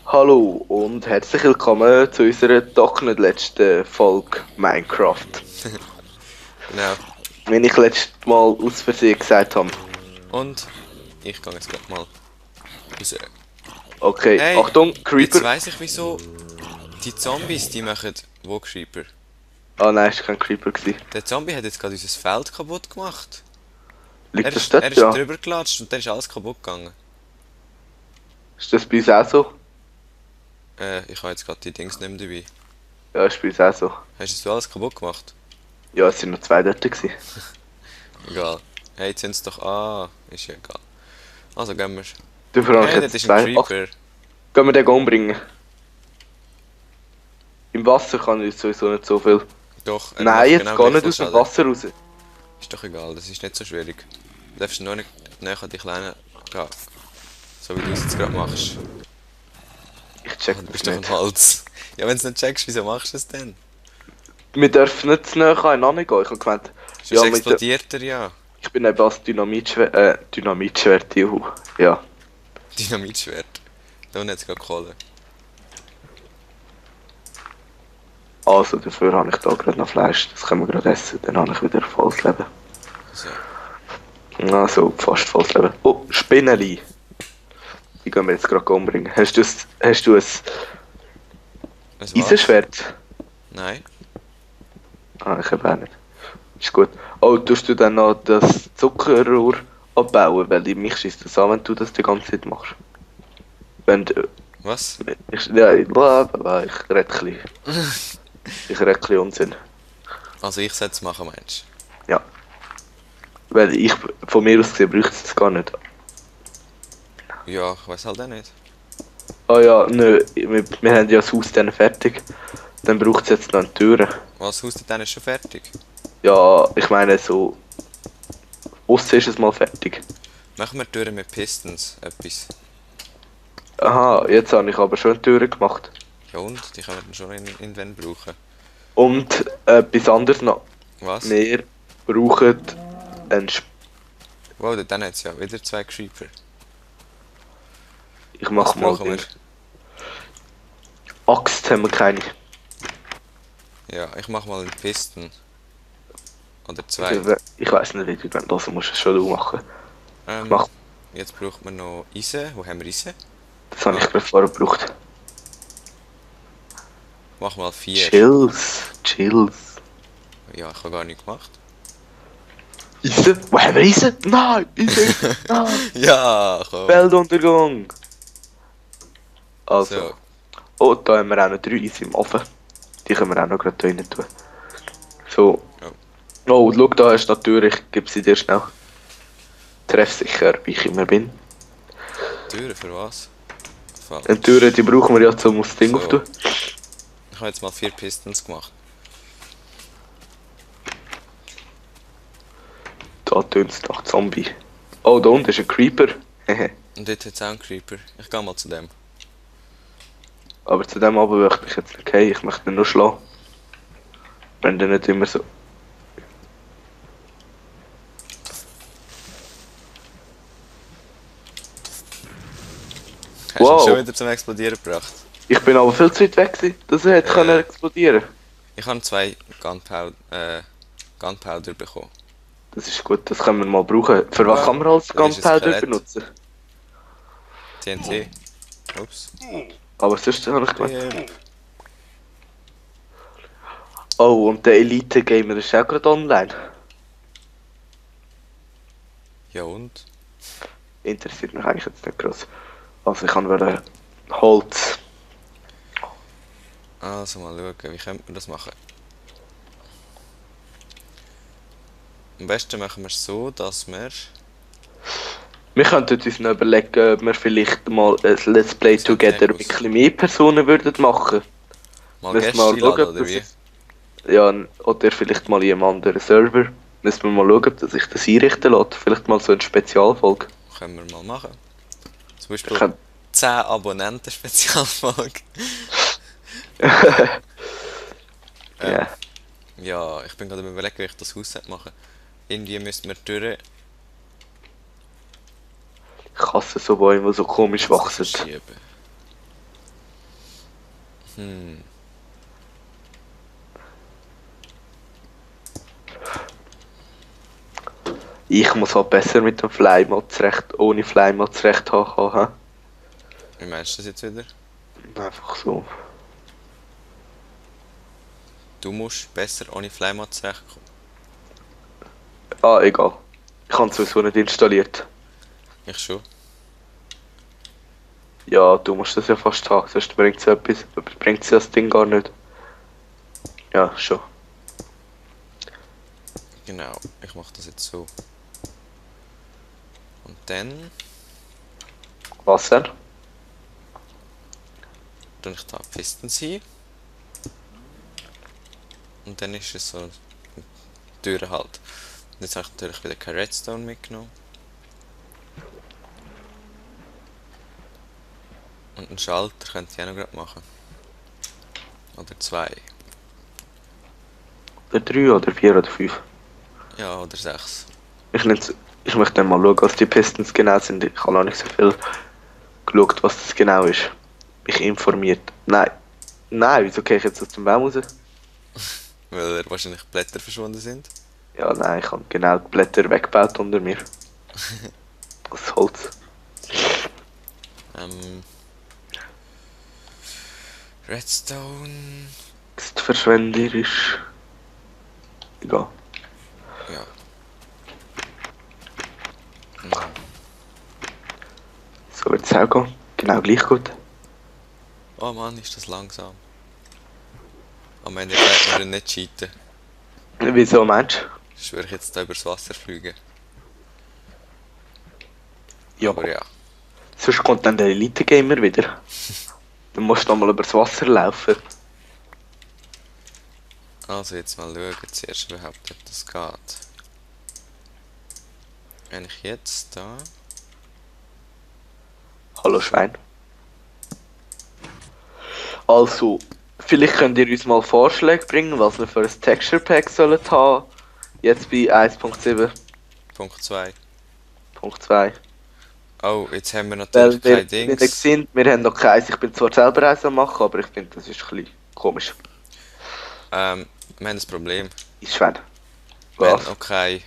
Hallo und herzlich willkommen zu unserer doch nicht letzten Folge Minecraft. Genau. Wenn ich letztes Mal aus Versehen gesagt habe, Und ich gehe jetzt gleich mal raus. okay, Hey, Achtung, jetzt Creeper. weiss ich wieso die Zombies, die machen Creeper. Ah nein, es war kein Creeper gewesen. Der Zombie hat jetzt gerade unser Feld kaputt gemacht. Liegt das Er dort? ist Ja. drüber gelatscht und dann ist alles kaputt gegangen. Ist das bei uns auch so? Ich habe jetzt gerade die Dings nicht mehr dabei. Ja, ist bei uns auch so. Hast du alles kaputt gemacht? Ja, es sind noch zwei dort gewesen. Egal. Hey, jetzt sind es doch... Ah, ist ja egal. Also gehen wir. Du fragst Hey, das jetzt ist ein zwei. Ach, Creeper. gehen wir den umbringen? Im Wasser kann ich sowieso nicht so viel. Doch, er Nein, macht jetzt genau gar gleich nicht viel aus dem Schaden. Wasser raus. Ist doch egal, das ist nicht so schwierig. Du darfst nur nicht näher an die Kleinen gehen. So wie du es jetzt gerade machst. Ich check Oh, du das bist doch nicht. ein Holz. Ja, wenn du es nicht checkst, wieso machst du es denn? Wir dürfen nicht zu nahe aneinander gehen. Ich habe gemeint, Sonst ja, mit der, explodiert er ja. ich bin eben als Dynamitschwert, juhu. Ja. Dynamitschwert. Da unten hat es gerade Kohle. Also, dafür habe ich da gerade noch Fleisch. Das können wir gerade essen. Dann habe ich wieder volles Leben. So. Also, fast volles Leben. Oh, Spinneli. Die gehen wir jetzt gerade umbringen. Hast du ein Was war's? Eisenschwert? Nein. Ah, ich habe auch nicht. Ist gut. Oh, tust du dann noch das Zuckerrohr abbauen? Weil mich schießt das an, wenn du das die ganze Zeit machst. Wenn du, Was? ja, bla, bla, ich rede ein bisschen. Ich rede ein bisschen Unsinn. Also ich sollte es machen, meinst Ja. Weil ich, von mir aus gesehen, bräuchte es das gar nicht. du? Ja, ich weiß halt auch nicht. Ah ja, nö, wir haben ja das Haus dann fertig. Dann braucht es jetzt noch eine Tür. Was, Haus dann ist schon fertig? Ja, ich meine so, aussen ist es mal fertig. Machen wir Türen mit Pistons, etwas. Aha, jetzt habe ich aber schon Türen gemacht. Ja und? Die können wir dann schon irgendwann brauchen. Und etwas anderes noch. Was? Wir brauchen einen Wow, dann hat es ja wieder zwei Creeper. Ich Was mach mal brauchen wir? den. Axt haben wir keine. Ja, ich mach mal einen Piston. Oder zwei. Ich weiß nicht, wie du das musst, es schon du machen. Ähm, Mach. Jetzt braucht man noch Eisen. Wo haben wir Eisen? Das habe ich gerade vorher gebraucht. Mach mal 4. Chills. Ja, ich habe gar nicht gemacht. Eisen? Wo haben wir Eisen? Nein, Eisen. Nein. Ja, komm. Weltuntergang. Also. So, Oh, da haben wir auch noch 3 Eisen im Ofen. Die können wir auch noch gerade da rein tun. So. Oh, schau, da hast du noch die Tür, ich gebe sie dir schnell. Treffsicher, wie ich immer bin. Türen für was? Falsch. Die Türen, die brauchen wir ja zum das Ding So. auftun. Ich habe jetzt mal 4 Pistons gemacht. Da tönt es nach Zombie. Oh, da unten ist ein Creeper. Und dort hat es auch einen Creeper. Ich gehe mal zu dem. Aber zu dem aber möchte ich jetzt nicht gehen, ich möchte ihn nur schlagen. Wenn der nicht immer so. Hast du ihn Wow. schon wieder zum Explodieren gebracht? Ich bin aber viel zu weit weg gewesen, dass er hätte können explodieren. Ich habe 2 Gunpowder bekommen. Das ist gut, das können wir mal brauchen. Für was Ja, kann man als da ist ein Gunpowder Skelett. benutzen? TNT. Ups. Aber sonst habe ich gemeint. Ja. Oh, und der Elite Gamer ist auch gerade online. Ja und? Interessiert mich eigentlich jetzt nicht groß. Also ich kann wieder Holz. Also mal schauen, wie könnte man das machen? Am besten machen wir es so, dass wir... Wir könnten uns noch überlegen, ob wir vielleicht mal ein Let's Play Sieht Together nicht mit aus. ein bisschen mehr Personen würden machen. Mal Müssen Gäste wir mal einladen, schauen, ob oder das wie? ist. Ja, oder vielleicht mal in einem anderen Server. Müssen wir mal schauen, ob sich das einrichten lässt. Vielleicht mal so eine Spezialfolge. Können wir mal machen. Zum Ich Beispiel kann... 10 Abonnenten Spezialfolge. Ja. Ja, ich bin gerade am überlegen, wie ich das Haus machen. Irgendwie müssten wir die Türen Ich hasse so Bäume, die so komisch wachsen. verschieben. Hm. Ich muss halt besser mit dem Flymod zurecht, ohne Flymod zurecht haben. Wie meinst du das jetzt wieder? Einfach so. Du musst besser ohne Flymat zurechtkommen. Ah, egal. Ich habe es sowieso nicht installiert. Ich schon. Ja, du musst das ja fast haben, sonst bringt es etwas. Bringt es das Ding gar nicht. Ja, schon. Genau, ich mache das jetzt so. Und dann Was denn? tue ich da Pistons hin. Und dann ist es so eine Tür halt. Und jetzt habe ich natürlich wieder kein Redstone mitgenommen. Und einen Schalter könnte ich auch noch gerade machen. Oder 2. Oder 3 oder 4 oder 5. Ja, oder 6. Ich möchte dann mal schauen, was die Pistons genau sind. Ich habe noch nicht so viel geschaut, was das genau ist. Mich informiert. Nein. Nein, wieso gehe ich jetzt aus dem Baum raus? Weil wahrscheinlich Blätter verschwunden sind. Ja, nein, ich habe genau die Blätter weggebaut unter mir. Das Holz. Ähm, Redstone. Ist verschwenderisch. Egal. Ja. So wird es auch gehen. Genau gleich gut. Oh Mann, ist das langsam. Am Ende kann man nicht cheaten. Wieso meinst Sonst würde ich jetzt da übers Wasser fliegen. du? Ja. Aber ja. Sonst kommt dann der Elite-Gamer wieder. Dann musst du nochmal übers Wasser laufen. Also jetzt mal schauen, zuerst überhaupt, ob das geht. Wenn ich jetzt da... Hallo Schwein. Also, vielleicht könnt ihr uns mal Vorschläge bringen, was wir für ein Texture Pack sollen haben. Jetzt bei 1.7.2. Punkt 2. Oh, jetzt haben wir Weil natürlich wir kein wenig Dings. sind, wir haben noch keins. Ich bin zwar selber eins am machen, aber ich finde, das ist ein bisschen komisch. Wir haben ein Problem. Ist Schwein. Wir haben Was? noch kein...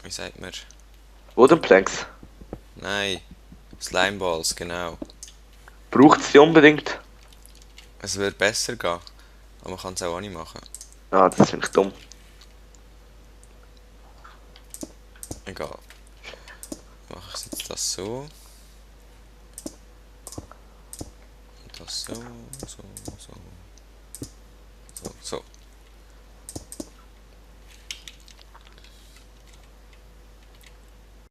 Wie sagt man? Wooden Planks. Nein. Slimeballs, genau. Braucht es die unbedingt? Es würde besser gehen. Aber man kann es auch nicht machen. Ah, das finde ich dumm. Egal. Mache ich jetzt das so. Und das so, so, so.